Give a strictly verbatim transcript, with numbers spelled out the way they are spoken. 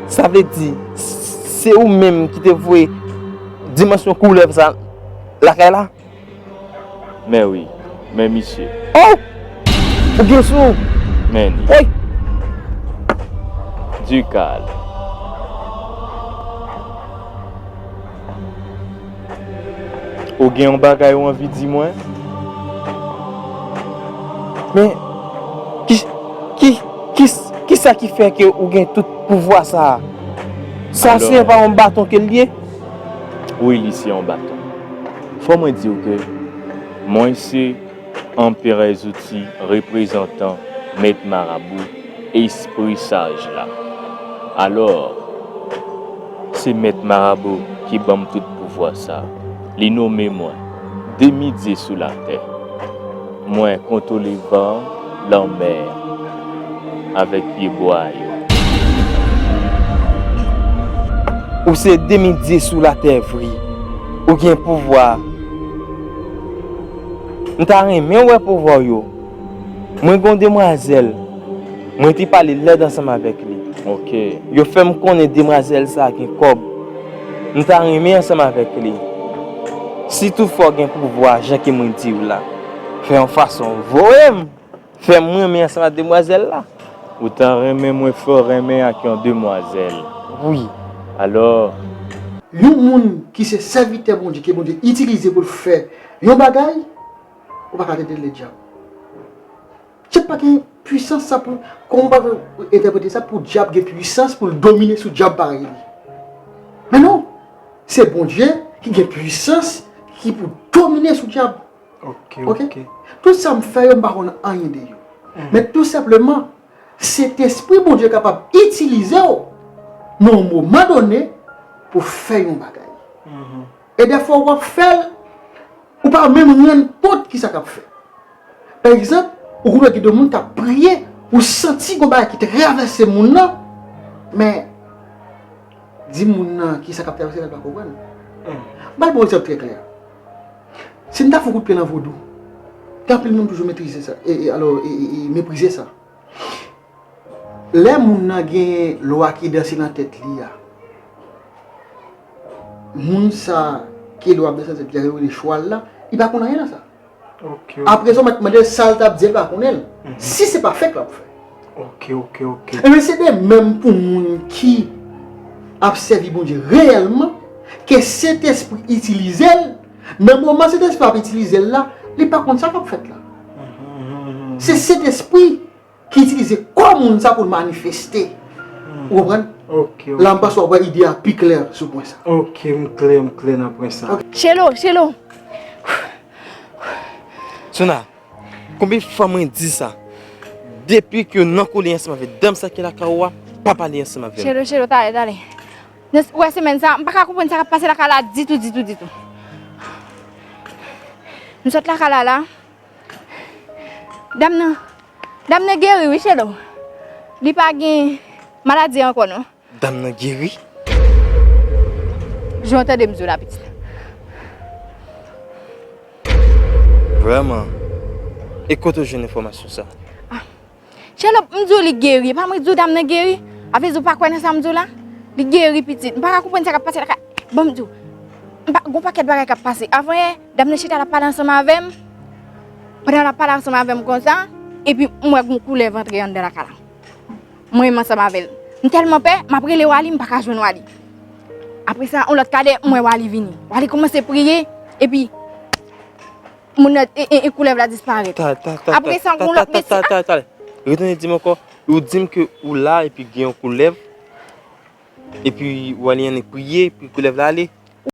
Sa vle di, se ou menm ki te voye dimansyon koulèv sa lakay la? Men wi, men misye. Oh! Ou gen sou ou? Men li. Woy! Dikal. Ou gen yon bagay ou anvi di mwen? Men, ki, ki, ki, kisa ki fè ke ou gen tout pouvwa sa a? Sa se pa yon baton ke l ye? Wi, li se yon baton. Fò mwen di w ke mwen se Anperè Zouti, reprezantan Mèt Marabou, Espri Saj la. Alò, se Mèt Marabou ki ban m tout pouvwa sa. Li nonmen mwen demi dye sou latè. Mwen kontwole van, lanmè, avèk pyebwa yo. Ou se demi dye sou latè vre. Ou gen pouvwa. M ta renmen wè pouvwa w yo. Mwen gen yon demwazèl. Mwen te pale lèd ansanm avèk li. Ok. Yo fè m konnen demwazèl sa a gen kòb. M ta renmen ansanm avèk li. Si toutfwa w gen pouvwa, jan ke mwen di w la, fè yon fason voye m. Fè m renmen ansanm ak demwazèl la. Ou ta renmen mwen fè w renmen ak yon demwazèl? Wi. Alò. Yon moun ki se sèvitè Bondye, ke Bondye itilize pou l fè yon bagay, ou pa ka tande l le dyab. Dyab pa gen pwisans sa pou, kòman w pa vle entèprete sa pou dyab gen pwisans pou l domine sou dyab parèy li? Men non, se Bondye ki gen pwisans ki pou domine sou dyab. Ok, ok. Tout sa m fè yo, m pa konn anyen de yo. Men tou senpleman, Sentespri Bondye kapab itilize w nan yon moman done pou fè yon bagay. E dèfwa w ap fè l, ou pa menm rann kont kisa k ap fèt. Pa egzanp, ou konnen gen de moun k ap priye, ou santi gon bagay ki travèse moun nan, men di moun nan kisa k ap travèse l, l pa konprann. M pral ba w egzanp trè klè. Si m ta fè yon kout pye nan vodou, gen anpil moun toujou meprize sa, e, e, alò, e, e, e, meprize sa. Lè moun nan gen lwa ki danse nan tèt li a, moun sa ke lwa ap danse nan tèt li a, yo rele chwal la, li pa konn anyen nan sa. Ok, ok. Apre sa, w mèt mande l sa l t ap di a, li pa konnen l. Si se pa fèk l ap fè. Ok, ok, ok. Ebyen, se de menm pou moun ki ap sèvi Bondye reyèlman, ke Sentespri itilize l, nan moman Sentespri ap itilize l la, li pa konn sa k ap fèt la. Se Sentespri ki itilize kò moun sa pou l manifeste. Ou konprann? Ok, ok. La, m panse w ap wè ide a pi klè sou pwen sa. Ok, m klè, m klè nan pwen sa. Chelo, Chelo. Sona, konbyen fwa mwen di sa? Depi ke w nan kole ansanm avèk dam sa ki lakay ou a, pa pale ansanm avè l. Chelo, Chelo, talè, talè. Ou wè semèn sa, m pa ka konprann sa k ap pase lakay la ditou, ditou, ditou. M sot lakay la la. Dam nan, dam nan geri wi, Chelo. Li pa gen maladi ankò non. Dam nan geri? Jan w tande m di w la, pitit. Vrèman? E kote w jwenn enfòmasyon sa? Ah. Chelo, m di w li geri. E pa mwen di w dam nan geri? A vle di w pa kwè nan sa m di w la? Li geri, pitit. M pa ka konprann sa k ap pase lakay. Bon, m di w. M pa, gon pakèt bagay k ap pase. Avan yè, dam nan chita l ap pale ansanm avè m. Pandan l ap pale ansanm avè m konsa, epi m wè gon koulèv antre anndan lakay la. Mwen menm ansanm avè l. M tèlman pè, m ap rele Wali, m pa ka jwenn Wali. Apre sa, yon lòt kadè, m wè Wali vini. Wali kòmanse priye, epi moun nan, e, e, e koulèv la disparèt. Apre sa, yon lòt mesye. Talè, talè, talè. Retounen di m ankò, ou di m ke ou la epi gen yon koulèv, epi Wali annik priye, epi koulèv la ale.